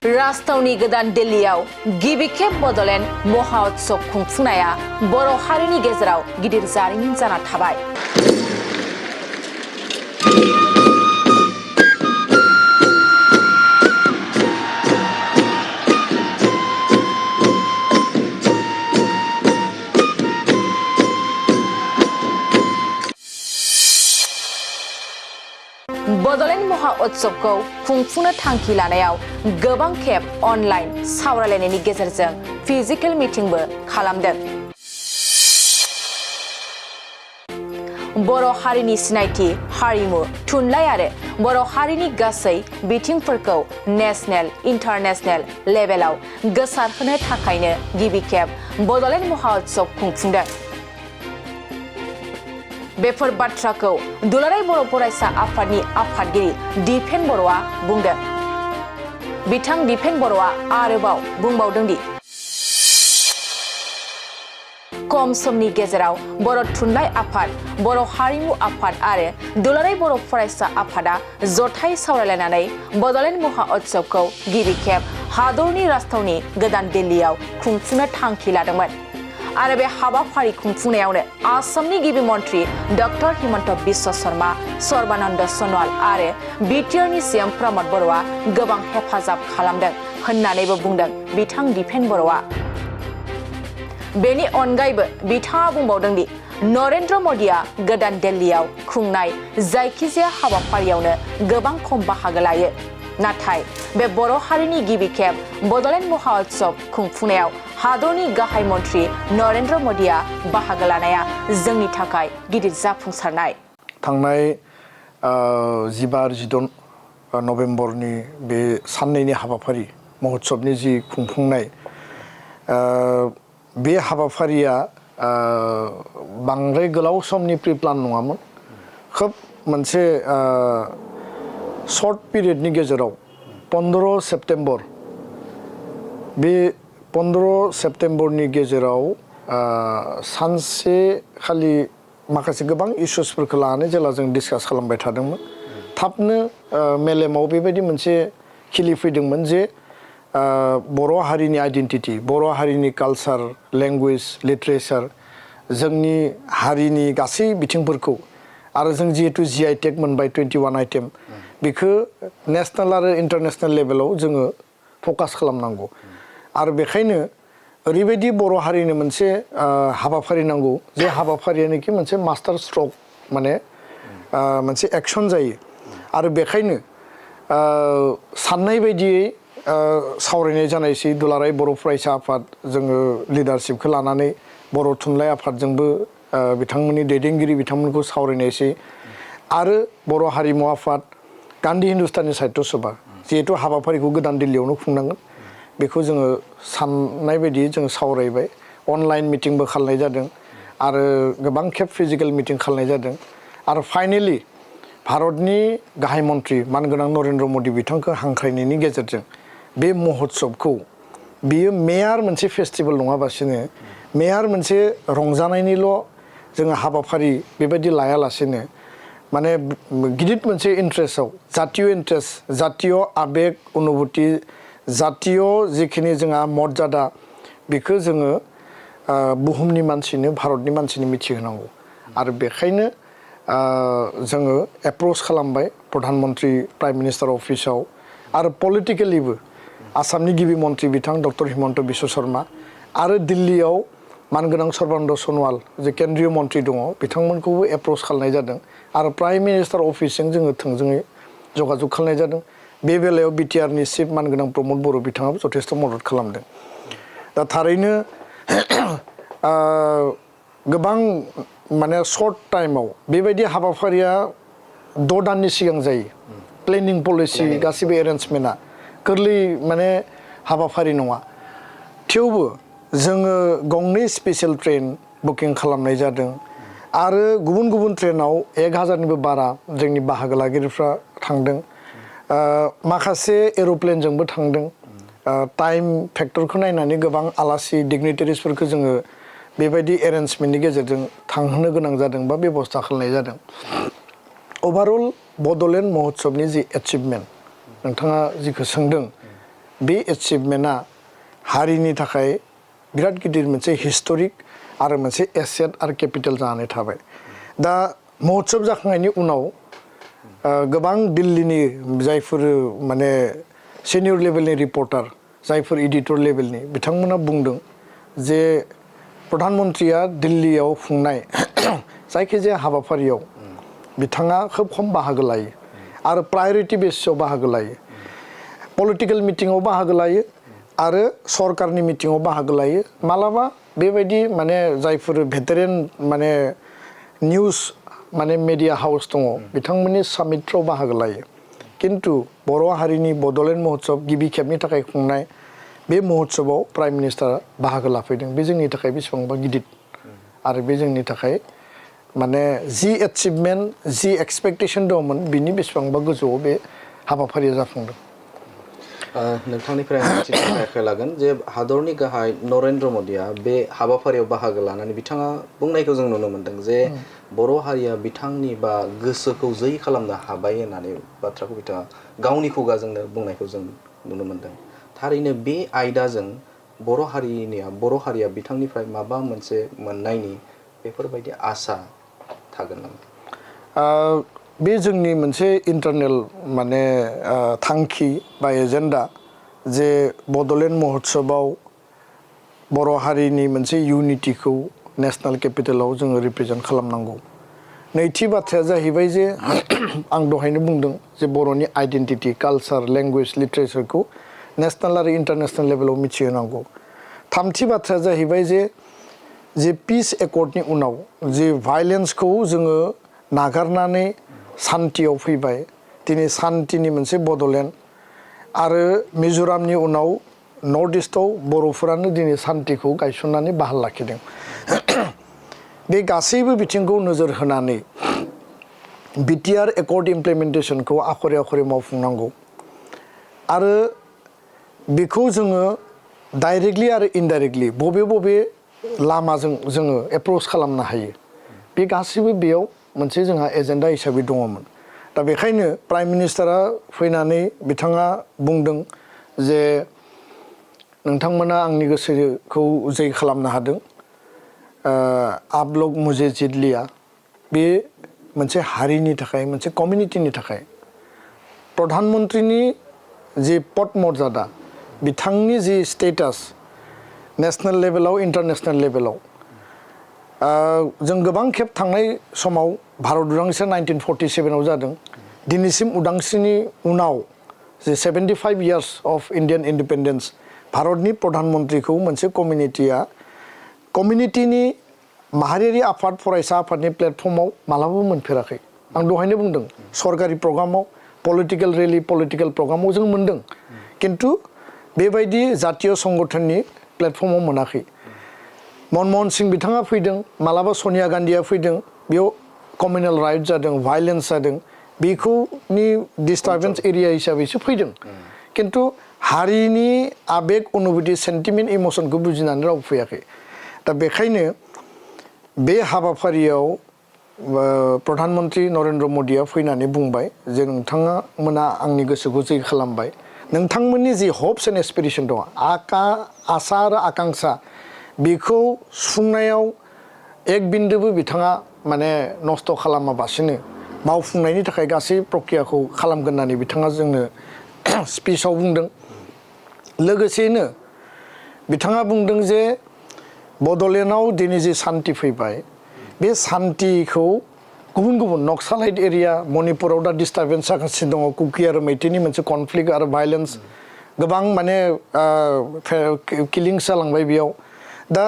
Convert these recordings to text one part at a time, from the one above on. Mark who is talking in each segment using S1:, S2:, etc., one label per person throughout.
S1: राजथावनि गोदान दिल्लीयाव गिबि खेब बड'लेण्ड महोत्सव खुंफुंनाया बर' हारिनि गेजेराव गिदिर जारिमिन जाना थाबाय। बड'लेण्ड महोत्सवखौ खुंफुंनो थांखि लानायाव गोबां खेब अनलाइन सावरायलायनायनि गेजेरजों फिजिकेल मिटिंबो खालामदों। बर' हारिनि सिनायथि, हारिमु, थुनलाइ आरो बर' हारिनि गासै बिथिंफोरखौ नेशनेल, इन्टारनेशनेल लेभेलाव गोसारहोनो थाखायनो गिबि खेब बड'लेण्ड महोत्सव खुंफुंदों। बेफोर बाथ्राखौ दुलाराय बर' फरायसा आफादनि आफादगिरि दिपेन बर'आ बुंदों। बिथां दिपेन बर'आ आरोबाव बुंबावदों दि खम समनि गेजेराव बर' थुनलाइ आफाद, बर' हारिमु आफाद आरो दुलाराय बर' फरायसा आफादा जथाय सावरायलायनानै बड'लेण्ड महोत्सवखौ गिबि खेब हादरनि राजथावनि गोदान दिल्लीयाव खुंफुंनो थांखि लादोंमोन। आरो बे हाबाफारि खुंफुंनायावनो आसामनि गिबि मन्त्रि डक्टर हिमन्त बिश्व शर्मा, सर्बानन्द सन'वाल आरो बिटिआरनि सीएम प्रमद बर'आ गोबां हेफाजाब खालामदों होननानैबो बुंदों बिथां दिपेन बर'आ। बेनि अनगायैबो बिथाङा बुंबावदों दि नरेन्द्र मदिया गोदान दिल्लीयाव खुंनाय जायखिजाया हाबाफारियावनो गोबां खम बाहागो लायो। नाथाय बे बर' हारिनि गिबि खेब बड'लेण्ड महोत्सव खुंफुंनायाव हादरनि गाहाय मन्त्रि नरेन्द्र मदिया बाहागो लानाया जोंनि थाखाय गिदिर जाफुंसारनाय।
S2: थांनाय 15-16 नभेम्बरनि बे साननैनि हाबाफारि महोत्सवनि जि खुंफुंनाय बे हाबाफारिया बांद्राय गोलाव समनि प्रि प्लान नङामोन। खोब मोनसे शर्ट पिरियडनि गेजेराव 15 सेप्टेम्बर बे 15 सेप्टेम्बरनि गेजेराव सानसे खालि माखासे गोबां इश्युसफोरखौ लानानै जेला जों डिसकास खालामबाय थादोंमोन, थाबनो मेलेमाव बेबायदि मोनसे खिलिफैदोंमोन जे बर' हारिनि आइडेन्टिटि, बर' हारिनि कालचार, लेंगुवेज, लिटारेचार, जोंनि हारिनि गासै बिथिंफोरखौ आरो जों जिहेतु GI टेग मोनबाय 21 आइटेम, बेखौ नेशनेल आरो इन्टारनेशनेल लेभेलाव जोङो फकास खालामनांगौ। आरो बेखायनो ओरैबायदि बर' हारिनो मोनसे हाबाफारि नांगौ जे हाबाफारियानोखि मोनसे मास्टार स्ट्रक माने मोनसे एक्सन जायो। आरो बेखायनो साननाय बायदियै सावरायनाय जानायसै दुलाराय बर' फरायसा आफाद, जोङो लिडारशिपखौ लानानै बर' थुनलाइ आफादजोंबो बिथांमोननि दैदेनगिरि बिथांमोनखौ सावरायनायसै आरो बर' हारिमु आफाद, गान्धी हिन्दुस्तानी साहित्य सभा जिहेतु हाबाफारिखौ गोदान दिल्लीयावनो खुंनांगोन बेखौ जोङो साननाय बायदियै जोङो सावरायबाय। अनलाइन मिटिंबो खालामनाय जादों आरो गोबां खेब फिजिकेल मिटिं खालामनाय जादों। आरो फाइनेलि भारतनि गाहाय मन्त्रि मानगोनां नरेन्द्र मदि बिथांखौ हांख्रायनायनि गेजेरजों बे महोत्सवखौ बियो मेयार मोनसे फेस्टिभेल नङाबासिनो, मेयार मोनसे रंजानायनिल' जोङो हाबाफारि बेबायदि लायालासेनो माने गिदिर मोनसे इन्ट्रेस्टआव जातीय इन्ट्रेस्ट, जातीय आबेग अनुभूति, जातीय जिखिनि जोंहा मर्यादा बेखौ जोङो बुहुमनि मानसिनो, भारतनि मानसिनो मिथिहोनांगौ। आरो बेखायनो जोङो एप्रच खालामबाय प्रधान मन्त्रि प्राइम मिनिस्टार अफिसाव आरो पलिटिकेलिबो आसामनि गिबि मन्त्रि बिथां डक्टर हिमन्त बिश्व शर्मा आरो दिल्लीयाव मानगोनां सर्बानन्द सन'वाल जे केन्द्रीय मन्त्रि दङ बिथांमोनखौबो एप्रच खालामनाय जादों आरो प्राइम मिनिस्टार अफिसजों जोङो थोंजोङै जगाजग खालामनाय जादों। बे बेलायाव बिटिआरनि चिफ मानगोनां प्रमद बर' बिथाङाबो जथेस्थ' मदद खालामदों। दा थारैनो गोबां माने सर्ट टाइमाव बेबायदि हाबाफारिया 6 दाननि सिगां जायो। प्लेनिं पलिसि गासिबो एरेन्जमेन्टआ गोरलै माने हाबाफारि नङा। थेवबो जोङो गंनै स्पेसियेल ट्रेन बुकिं खालामनाय जादों आरो गुबुन गुबुन ट्रेनाव 1000निबो बारा जोंनि बाहागो लागिरिफ्रा थांदों। माखासे एर'प्लेनजोंबो थांदों। टाइम फेक्टरखौ नायनानै गोबां आलासि डिगनिटारिसफोरखौ जोङो बेबायदि एरेन्जमेन्टनि गेजेरजों थांहोनो गोनां जादों बा बेबस्था खालामनाय जादों। ओभारअल बड'लेण्ड महोत्सवनि जि एचिभमेन्ट नोंथाङा जिखौ सोंदों बे एचिभमेन्टआ हारिनि थाखाय बिराद गिदिर मोनसे हिस्टरिक आरो मोनसे एसेट आरो केपिटेल जानानै थाबाय दा महोत्सव जाखांनायनि उनाव गोबां दिल्लीनि जायफोर माने सिनियर लेभेलनि रिपर्टार जायफोर एडिटर लेभेलनि बिथांमोना बुंदों जे प्रधानमन्त्रिया दिल्लीयाव खुंनाय जायखिजाया हाबाफारियाव बिथाङा खोब खम बाहागो लायो आरो प्रायरिटि बेसिसआव बाहागो लायो पलिटिकेल मिटिङाव बाहागो लायो आरो सरकारनि मिटिङाव बाहागो लायो मालाबा बेबायदि माने जायफोर भेटेरेन माने निउज माने मिडिया हाउस दङ बिथांमोननि सामिटफ्राव बाहागो लायो किन्तु बर' हारिनि बड'लेण्ड महोत्सव गिबि खेबनि थाखाय खुंनाय बे महोत्सवआव प्राइम मिनिस्टारा बाहागो लाफैदों बे जोंनि थाखाय बेसेबांबा गिदिर आरो बे जोंनि थाखाय माने जि एचिभमेन्ट जि एक्सपेक्टेसन दंमोन बिनि बेसेबांबा गोजौआव बे हाबाफारिया जाफुंदों
S3: नोंथांनिफ्राय आं मोनसे आखाइ लागोन जे हादरनि गाहाय नरेन्द्र मदिया बे हाबाफारियाव बाहागो लानानै बिथाङा बुंनायखौ जों नुनो मोन्दों जे बर' हारिया बिथांनि बा गोसोखौ जै खालामनो हाबाय होननानै बाथ्राखौ बिथाङा गावनि खुगाजोंनो बुंनायखौ जों नुनो मोन्दों थारैनो बे आयदाजों बर' हारिया बिथांनिफ्राय माबा मोनसे मोननायनि बेफोरबायदि आसा थागोन नामा
S2: बे जोंनि मोनसे इन्टारनेल माने थांखि बा एजेन्डा जे बड'लेण्ड महोत्सवआव बर' हारिनि मोनसे इउनिटिखौ नेशनेल केपिटेलाव जोङो रिप्रेजेन्ट खालामनांगौ नैथि बाथ्राया जाहैबाय जे आं दहायनो बुंदों जे बर'नि आइडेन्टिटि कालचार लेंगुवेज लिटारेचारखौ नेशनेल आरो इन्टारनेशनेल लेभेलाव मिथिहोनांगौ थामथि बाथ्राया जाहैबाय जे पिस एकर्डनि उनाव जे भायलेन्सखौ जोङो नागारनानै सान्तियाव फैबाय दिनै सान्तिनि मोनसे बड'लेण्ड आरो मिज'रामनि उनाव नर्थ इस्टआव बर'फोरानो दिनै सान्तिखौ गायसननानै बाहाल लाखिदों बे गासैबो बिथिंखौ नोजोर होनानै बिटिआर एकर्ड इमप्लिमेन्टेसनखौ आखरे आखरे मावफुंनांगौ आरो बेखौ जोङो डाइरेक्टलि आरो इनडाइरेक्टलि बबे लामाजों जोङो एप्रोच खालामनो हायो बे गासैबो बेयाव मोनसे जोंहा एजेन्डा हिसाबै दङमोन दा बेखायनो प्राइम मिनिस्टारा फैनानै बिथाङा बुंदों जे नोंथांमोना आंनि गोसोखौ जै खालामनो हादों आप लोग मुझे जीत लिया बे मोनसे हारिनि थाखाय मोनसे कमिउनिटिनि थाखाय प्रधानमन्त्रिनि जि पद मर्यादा बिथांनि जि स्टेटास नेशनेल लेभेलाव इन्टारनेशनेल लेभेलाव जों गोबां खेब थांनाय समाव भारत उदांस्रिया 1947आव जादों दिनैसिम उदांस्रिनि उनाव जे 75 इयार्स अफ इन्डियान इन्डिपेन्डेन्स भारतनि प्रधानमन्त्रिखौ मोनसे कमिउनिटिनि माहारियारि आफाद फरायसा आफादनि प्लेटफर्माव मालाबाबो मोनफेराखै आं दहायनो बुंदों सरकारि प्रग्रामाव पलिटिकेल रेलि पलिटिकेल प्रग्रामाव जों मोनदों किन्तु बेबायदि जातीय संगठननि प्लेटफर्माव मोनाखै मनमोहन सिंह बिथाङा फैदों मालाबा सनिया गान्धीया फैदों बेयाव कमिउनेल राइट जादों भायलेन्स जादों बेखौनि डिस्टार्बेन्स एरिया हिसाबैसो फैदों किन्तु हारिनि आबेग अनुभूति सेन्टिमेन्ट इमसनखौ बुजिनानै रावबो फैयाखै दा बेखायनो बे हाबाफारियाव प्रधानमन्त्री नरेन्द्र मदिया फैनानै बुंबाय जे नोंथाङा मोना आंनि गोसोखौ जै खालामबाय नोंथांमोननि जि हप्स एन्ड एसपिरेसन दङ आसा आरो आकांक्षा बेखौ सुफुंनायाव एक बिन्दोबो बिथाङा माने नस्थ' खालामाबासिनो मावफुंनायनि थाखाय गासै प्रक्रियाखौ खालामगोन होननानै बिथाङा जोंनो स्पिचआव बुंदों लोगोसेयैनो बिथाङा बुंदों जे बड'लेण्डआव दिनै जे सान्ति फैबाय बे सान्तिखौ गुबुन नक्सालाइट एरिया मणिपुराव दा डिस्टार्बेन्स जागासिनो दङ कुकि आरो मैतेनि मोनसे कनफ्लिक्ट आरो भायलेन्स गोबां माने किलिंस जालांबाय बेयाव दा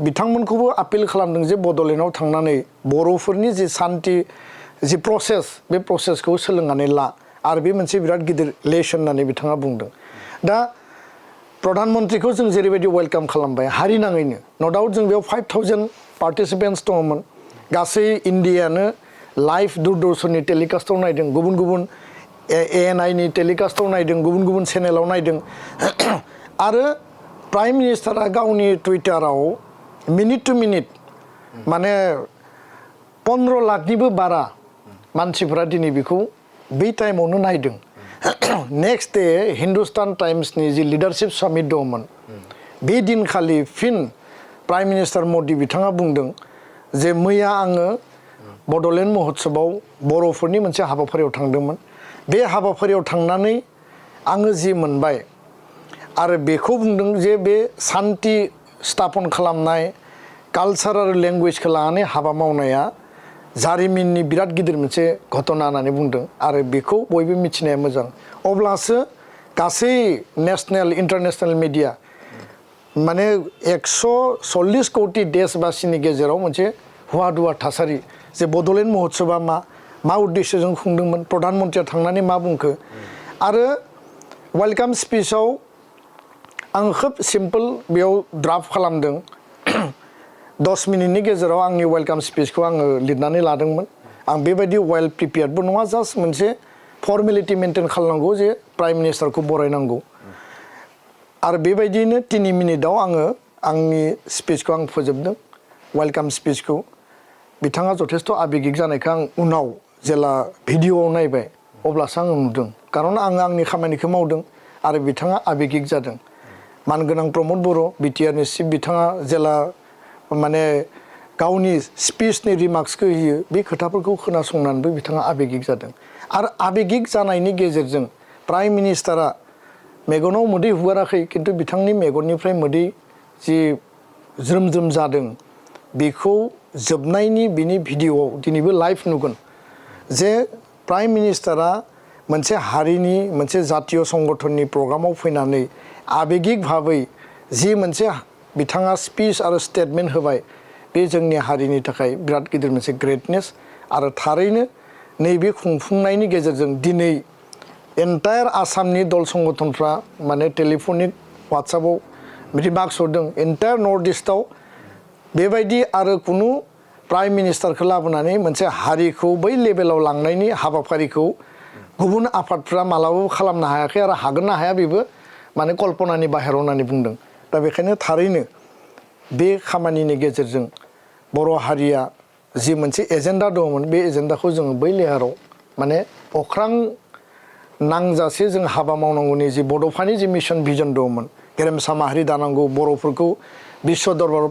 S2: बिथांमोनखौबो आपिल खालामदों जे बड'लेण्डआव थांनानै बर'फोरनि जि सान्ति जि प्रसेस बे प्रसेसखौ सोलोंनानै ला आरो बे मोनसे बिराद गिदिर लेसन होननानै बिथाङा बुंदों दा प्रधानमन्त्रिखौ जों जेरैबायदि वेलकाम खालामबाय हारि नाङैनो न' डाउट जों बेयाव 5000 पार्टिसिपेन्टस दङमोन गासै इन्डियानो लाइभ दूरदर्शननि टेलिकास्टआव नायदों गुबुन ANIनि टेलिकास्टआव नायदों गुबुन चेनेलाव नायदों आरो प्राइम मिनिस्टारा गावनि टुइटाराव मिनिट टु मिनिट माने 15 लाखनिबो बारा मानसिफोरा दिनै बेखौ बै टाइमावनो नायदों नेक्स्ट डे हिन्दुस्तान टाइम्सनि जि लिडारशिप सामिट दंमोन बे दिनखालि फिन प्राइम मिनिस्टार मदि बिथाङा बुंदों जे मैया आङो बड'लेण्ड महोत्सबआव बर'फोरनि मोनसे हाबाफारियाव थांदोंमोन बे हाबाफारियाव थांनानै आङो जि मोनबाय आरो बेखौ बुंदों जे बे सान्ति स्थापन खालामनाय कालचार आरो लेंगुवेजखौ लानानै हाबा मावनाया जारिमिननि बिराद गिदिर मोनसे घटना होननानै बुंदों आरो बेखौ बयबो मिथिनाया मोजां अब्लासो गासै नेसनेल इन्टारनेसनेल मिडिया माने 140 कौटि देशबासिनि गेजेराव मोनसे हुवा दुवा थासारि जे बड'लेण्ड महोत्सबा मा उद्देश्यजों खुंदोंमोन प्रधान मन्त्रिया थांनानै मा बुंखो आरो वेलकाम स्पिचआव आं खोब सिम्पोल बेयाव ड्राफ्ट खालामदों 10 मिनिटनि गेजेराव आंनि वेलकाम स्पिचखौ आङो लिरनानै लादोंमोन आं बेबायदि वेल प्रिपेयार्डबो नङा जास्ट मोनसे फर्मेलिटि मेनटेन खालामनांगौ जे प्राइम मिनिस्टारखौ बरायनांगौ आरो बेबायदिनो 3 मिनिटआव आङो आंनि स्पिचखौ आं फोजोबदों वेलकाम स्पिचखौ बिथाङा जथेस्थ' आबेगिक जानायखौ आं उनाव जेला भिडिअ'आव नायबाय अब्लासो आङो नुदों खारन आङो आंनि खामानिखौ मावदों आरो बिथाङा आबेगिक जादों मानगोनां प्रमद बर' बिटिआरनि चिफ बिथाङा जेला माने गावनि स्पिचनि रिमार्क्सखौ होयो बे खोथाफोरखौ खोनासंनानैबो बिथाङा आबेगिक जादों आरो आबेगिक जानायनि गेजेरजों प्राइम मिनिस्टारा मेगनाव मोदै हुगाराखै खिन्थु बिथांनि मेगननिफ्राय मोदै जि ज्रोम ज्रोम जादों बेखौ जोबनायनि बिनि भिडिअ'आव दिनैबो लाइभ नुगोन जे प्राइम मिनिस्टारा मोनसे हारिनि मोनसे जातीय संगठननि प्रग्रामाव फैनानै आबेगिक भाबै जि मोनसे बिथाङा स्पिच आरो स्टेटमेन्ट होबाय बे जोंनि हारिनि थाखाय बिराद गिदिर मोनसे ग्रेटनेस आरो थारैनो नैबे खुंफुंनायनि गेजेरजों दिनै एन्टायार आसामनि दल संगठनफ्रा माने टेलिफनिक वाट्सएपआव रिमार्क्स हरदों एन्टायार नर्थ इस्टआव बेबायदि आरो कुनु प्राइम मिनिस्टारखौ लाबोनानै मोनसे हारिखौ बै लेभेलाव लांनायनि हाबाफारिखौ गुबुन आफादफ्रा मालाबाबो खालामनो हायाखै आरो हागोन ना हाया बेबो माने कल्पनानि बाहेराव होननानै बुंदों दा बेखायनो थारैनो बे खामानिनि गेजेरजों बर' हारिया जि मोनसे एजेन्डा दंमोन बे एजेन्डाखौ जोङो बै लेयाराव माने अख्रां नांजासे जों हाबा मावनांगौनि जि बड'फानि जि मिशन भिजन दंमोन गेरेमसा माहारि दानांगौ बर'फोरखौ बिश्व दरबाराव